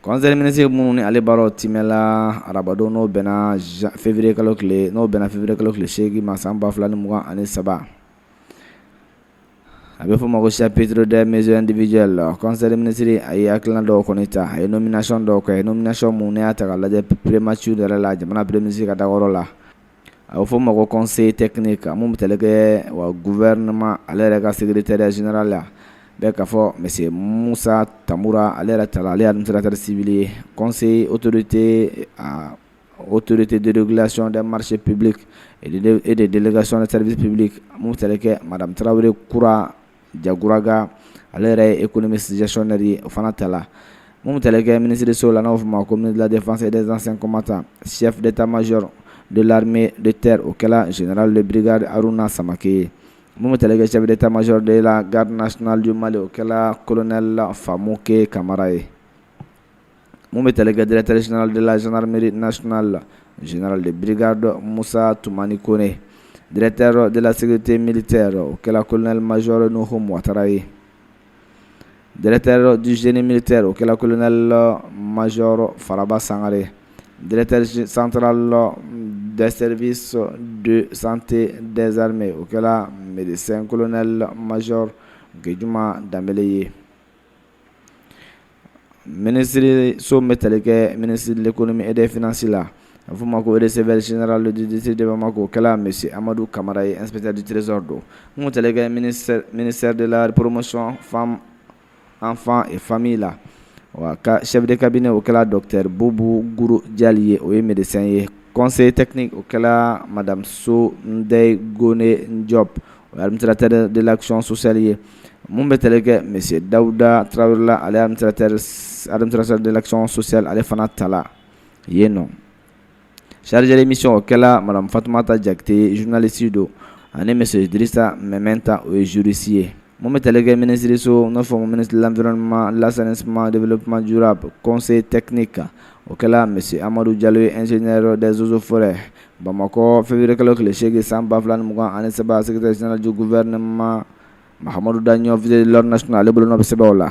Conseil des ministres minnu ni ale baaraw timɛla arabadon, n'o bɛnna février kalo tile n'o bɛnna février kalo tile 8 ma, san 2023, a bɛ fɔ o ma ko chapitre des mesures individuelles. Conseil des ministres, a ye hakilina dɔw kɔni ta, a ye nomination dɔw kɛ, nomination mun ne y'a ta k'a lajɛ primature yɛrɛ la, jamana premier ministre ka dagayɔrɔ la. A bɛ fɔ o ma ko conseil technique, mun bɛ tali kɛ wa gouvernement ale yɛrɛ ka secrétaire général la bɛ k'a fɔ monsieur Musa Tamura, ale yɛrɛ ta la, ale ye administrateur civil ye. Conseil autorité de régulation des marchés publics et de délégation de services publics, mun bɛ tali kɛ madame Tarawele Kura Jaguraga, ale yɛrɛ ye économiste gestionnaire ye, o fana ta la. Mun bɛ tali kɛ ministre so la, n'o fɔ ma ko ministre de la Défense et des Anciens Combattants, chef d'état-major de l'armée de terre, o kɛla général de brigade Haruna Samake ye. Mun bɛ tali kɛ chef d'état-major de la Garde nationale du Mali, o kɛla colonel Famouke Kamara ye. Mun bɛ tali kɛ directeur général de la Gendarmerie nationale, général de brigade Moussa Toumani Kone. Directeur de la Sécurité militaire, o kɛla colonel major Nuhu Ouattara ye. Directeur du Génie militaire, o kɛla colonel major Faraba Sangare. Directeur central des services de santé des armées, o kɛla médecin colonel major Gejuma Danbele ye. Ministre so bɛ tali kɛ ministre de l'Économie et des Finances la, a fɔ ma ko receveur général du district de Bamako, o kɛla monsieur Amadou Kamara ye, inspecteur du Trésor don. Mun bɛ tali kɛ ministère de la Promotion femme, enfant et famille la, wa ka chef de cabinet, o kɛla docteur Boubou Gourou Diali ye, o ye médecin ye. Conseiller technique, o kɛla madame So Ndeye Gone Ndiop, o ye administrateur de l'Action sociale ye. Mun bɛ tali kɛ monsieur Daouda Traoré la, ale administrateur de l'Action sociale, ale fana tala yen nɔ. Chargé de mission, o kɛla madame Fatoumata Diakité, journaliste don, ani monsieur Idrissa Mementa, o ye juriste ye. Mun bɛ tali kɛ ministre so, n'a fɔ ministre de l'Environnement, l'Assainissement, Développement durable, conseil technique, o kɛla monsieur Amadou Diallo ye, ingénieur des Eaux et Forêts. Bamakɔ, février kalo tile 8, san 2023, secrétaire général du gouvernement Mahamadou Dagno, visite de l'Ordre national, ale bolonɔ bɛ sɛbɛn o la.